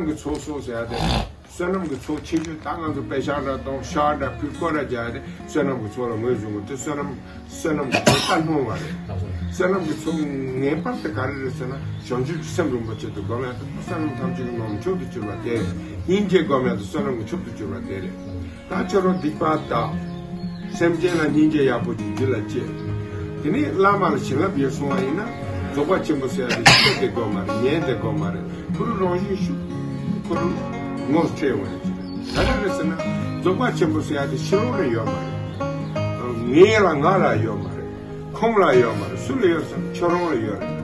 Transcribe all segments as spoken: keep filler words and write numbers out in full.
གི་ཚོགས་གསོག་ཟེར་ཡ་དེ། བསོད་ནམས་ཀྱི་ཚོགས་ཆེ་ཆུང་ད་ང་ཚོ་པད་ཤག་འདྲ་གཏོང་ཤག་འདྲ་ཕུལ་སྐོར་ར་རྒྱག་ཡ་དེ་བསོད་ནམས་ཀྱི་ཚོགས་ལ་ངོས་བཟུང་གི་དེ་བསོད་ནམས་བསོད་ནམས་ཀྱི་ཚོགས་ད་སྣོང་བ་རེད། བསོད་ནམས་ཀྱི་ཚོགས་ངེས་པར་དུ་ག་རེ་རེད་ཟེར་ན། བྱང་ཆུབ་ཀྱི་སེམས་རིན་པོ་ཆེ་དེ་སྒོམ་ཡ་དེ་བསོད་ནམས་ཐམས་ཅད་ཀྱི་ནང་ནས་མཆོག་ཏུ་གྱུར་པ་དེ་རེད། སྙིང་རྗེ་སྒོམ་ཡ་དེ་བསོད་ནམས་ཀྱི་མཆོག་ཏུ་གྱུར་པ་དེ་རེད། ད་ཁྱོད་རང་སྡིག་པ་དག། སེམས་ཅན་ལ་སྙིང་རྗེ་ཡག་པོ་ཅིག་རྒྱུད་ལ་སྐྱེས། དེ་ནས་བླ་མ་ལ་བྱིན་རླབས་ཡོད་སོང་བ་ཡིན་ན། རྫོགས་པ་ཆེན་པོ་ཟེར་ཡ་དེ་ཤི་ལྟས་དེ་དགོས་མ་རེད། ཉལ་དེ་དགོས་མ་རེད། ཁོ་རང་རང་བཞིན་ཤུགས་ཁོ་རང་ངོ་འཕྲད་འོང་ཡ་ཅིག་རེད། ག་རེ་རེད་ཟེར་ན། རྫོགས་པ་ཆེན་པོ་ཟེར་ཡ་དེ་ཕྱི་ལོགས་ལ་ཡོད་མ་རེད། ངའི་ལ་ང་ལ་ཡོད་མ་རེད། ཁོང་ལ་ཡོད་མ་རེད། སུ་ལ་ཡོད་ཟེར་ན་ཁྱོད་རང་ལ་ཡོད་རེད།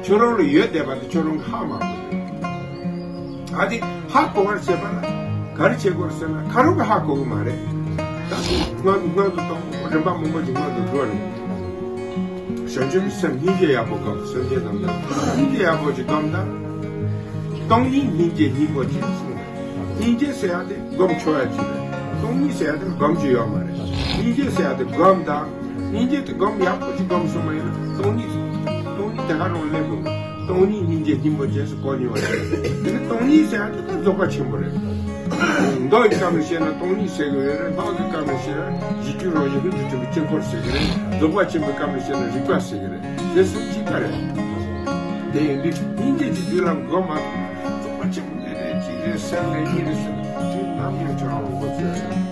ཁྱོད་རང་ལ་ཡོད་བསྡད་པ་དེ་ཁྱོད་རང་གིས་ཧ་མ་གོ་རེད། ཨ་དེ་ཧ་གོ་བར་བྱེད་པ་ལ་ག་རེ་བྱེད་དགོས་རེད་ཟེར་ན། ཁོ་རང་གིས་ཧ་གོ་གི་མ་རེད། ད་དེ་སྔོན་སྔོན་དུ་གཏོང་རིམ་པ་མང་པོ་ཅིག་སྔོན་དུ་འགྲོ་ནས། བྱང་ཆུབ་སེམས་སྙིང་རྗེ་ཡག་པོ་སྒོམ། སེམས་ཅན་རྣམས་ལ་སྙིང་རྗེ་ཡག་པོ་ཅིག་སྒོམ་དང་། སྟོང་ཉིད་སྙིང་རྗེ་སྙིང་པོ་ཅན་གསུངས་རེད། སྙིང་རྗེ་ཟེར་ཡ་དེ་སྒོམ་ཆོག་ཡ་ཅིག་རེད། སྟོང་ཉིད་ཟེར་ཡ་དེ་སྒོམ་རྒྱུ་ཡོད་མ་རེད། སྙིང་རྗེ་ཟེར་ཡ་དེ་སྒོམ་དང་། སྙིང་རྗེ་དེ་སྒོམ་ཡག་པོ་ཅིག་སྒོམ་སོང་བ་ཡིན་ན། སྟོང་ཉིད་སྟོང་ཉིད་དེ་ག་རང་སླེབས་དགོས། སྟོང་ཉིད་སྙིང་རྗེ་སྙིང་པོ་ཅན་ཟེར་གོ་མྱོང་བ་རེད། དེ་ནི་སྟོང་ཉིད་ཟེར་ཡ་དེ་ད་རྫོགས་པ་ཆེན་པོ་རེད། མདོ་ཡི་སྐབས་ནས་བཤད་ན་སྟོང་ཉིད་ཟེར་གི་ཡོད་རེད། ལྷག་གི་སྐབས་ནས་བཤད་ན་གཞི་རྒྱུད་རང་བཞིན་ལྷུན་གྱིས་གྲུབ་པའི་དཀྱིལ་འཁོར་ཟེར་གི་རེད། རྫོགས་པ་ཆེན་པོའི་སྐབས་ནས་བཤད་ན་རིག་པ་ཟེར་གི་རེད། དེ་གསུམ་གཅིག་པ་རེད། དེ་ཡིན་དུས་སྙིང་རྗེ་གི་རྒྱུད་ལ་འགོ་མ་ཐུག་ན་རྫོགས་པ་ཆེན་པོ་ལས་རེད་ཅིག་རེད་ཟེར་ལས་གཉིས་རེད་ཟེར་ན་དུས་ནམ་ཡང་ཁྱོད་རང་ལ་འགོ་ཚུགས་ཡ་རེད།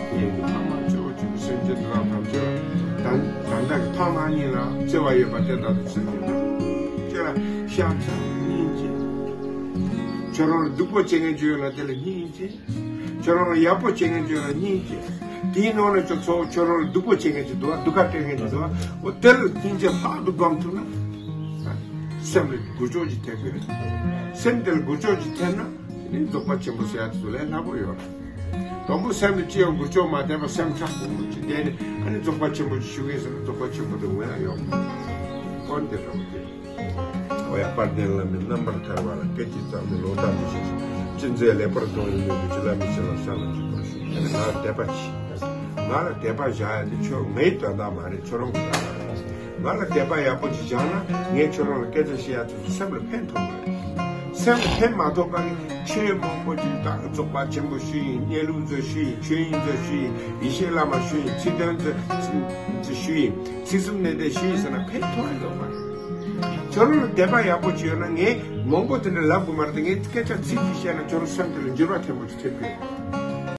དེ་ཡིན་དུས་ཕ་མ་གཙོ་བོ་གཅིག་སེམས་ཅན་དེ་དག་ཐམས་ཅད་ལ་ད་ད་ལྟ་གི་ཕ་མ་གཉིས་ལ་བརྩེ་བ་ཡོད་པ་དེ་དག་དང་སེམས་ཅན་ཐམས་ཅད་ལ་ཤ་ཚ་སྙིང་རྗེ། ཁྱོད་རང་ལ་སྡུག་པོ་བྱེད་མཁན་ཅིག་ཡོད་ན་དེ་ལ་སྙིང་རྗེ། ཁྱོད་རང་ལ་ཡག་པོ་བྱེད་མཁན་ཅིག་ཡོད་ན་སྙིང་རྗེ། དེའི་ནང་ནས་ཁྱོད་ཚོ་ཁྱོད་རང་ལ་སྡུག་པོ་བྱེད་མཁན་ཅིག་འདུག་བ། སྡུག་ཁ་སྤྲད་མཁན་ཅིག་འདུག་བ། འོ་དེ་ལ་སྙིང་རྗེ་ལྷག་ཏུ་སྒོམ་ཐུབ་ན། སེམས་ལ་འགུལ་སྐྱོད་ཅིག་ཐེབས་ཀྱི་རེད། སེམས་དེ་ལ་འགུལ་སྐྱོད་ཅིག་ཐེབས་ན། དེ་ནི་རྫོགས་པ་ཆེན་པོ་ཟེར་ཡ་དེ་ཚོ་ལས་སླ་པོ་ཡོད་རེད། དང་པོ་སེམས་ལ་ཅི་ཡང་འགུལ་སྐྱོད་མ་ཐེབས་པ་སེམས་ཁྲ་ཁུག་ཁུག་ཅིག་བསྡད་ནས། ཨ་ནི་རྫོགས་པ་ཆེན་པོ་ཅིག་ཞུ་གི་ཡིན་ཟེར་ན་རྫོགས་པ་ཆེན་པོ་དེ་འོང་ཡ་ཡོད་མ་རེད། དོན་དེ་འདྲ་བོ་དེ། འོ་ཡ། དཔལ་ལྡན་བླ་མའི་རྣམ་པར་ཐར་པ་ལ། སྐད་ཅིག་ཙམ་ནས་ལོག་ལྟ་མི་བྱེད་ཅིང་། ཅི་མཛད་ལེགས་པར་མཐོང་བའི་མོས་གུས་ཀྱིས། བླ་མའི་ཞབས་ལ་ས་ལ་འཇུག་པར་ཤོག་ང་ལ་དད་པ་བྱེད། ང་ལ་དད་པ་བཞག་ཡ་དེ་ཁྱོད་ངའི་དོན་དག་མ་རེད། ཁྱོད་རང་གི་དོན་དག་རེད། ང་ལ་དད་པ་ཡག་པོ་ཅིག་བཞག་ན་ངས་ཁྱོད་རང་ལ་སྐད་ཆ་བཤད་ཡ་དེ་ཚོ་སེམས་ལ་ཕན་ཐོགས་གི་རེད། སེམས་ལ་ཕན་མ་ཐོགས་པ་གི་ཆོས་མང་པོ་ཅིག་ད་རྫོགས་པ་ཆེན་པོ་ཞུ་ཡིན། གནས་ལུགས་མཛོད་ཞུ་ཡིན། ཆོས་དབྱིངས་མཛོད་ཞུ་ཡིན། ཡེ་ཤེས་བླ་མ་ཞུ་ཡིན། ཚིག་དོན་མཛོད་ཞུ་ཡིན། ཚིག་གསུམ་གནད་བརྡེག་ཞུ་ཡིན་ཟེར་ན་ཕན་ཐོགས་ཡ་ཡོད་མ་རེད། ཁྱོད་རང་ལ་དད་པ་ཡག་པོ་ཅིག་ཡོད་ན་ངས་མང་པོ་དེ་འདྲ་ལབ་དགོས་མ་རེད་དེ། ངས་སྐད་ཆ་ཚིག་གཅིག་བཤད་ན་ཁྱོད་རང་སེམས་དེ་ལ་འགྱུར་བ་ཐེབས་པོ་ཅིག་ཐེབས་ཀྱི་རེད།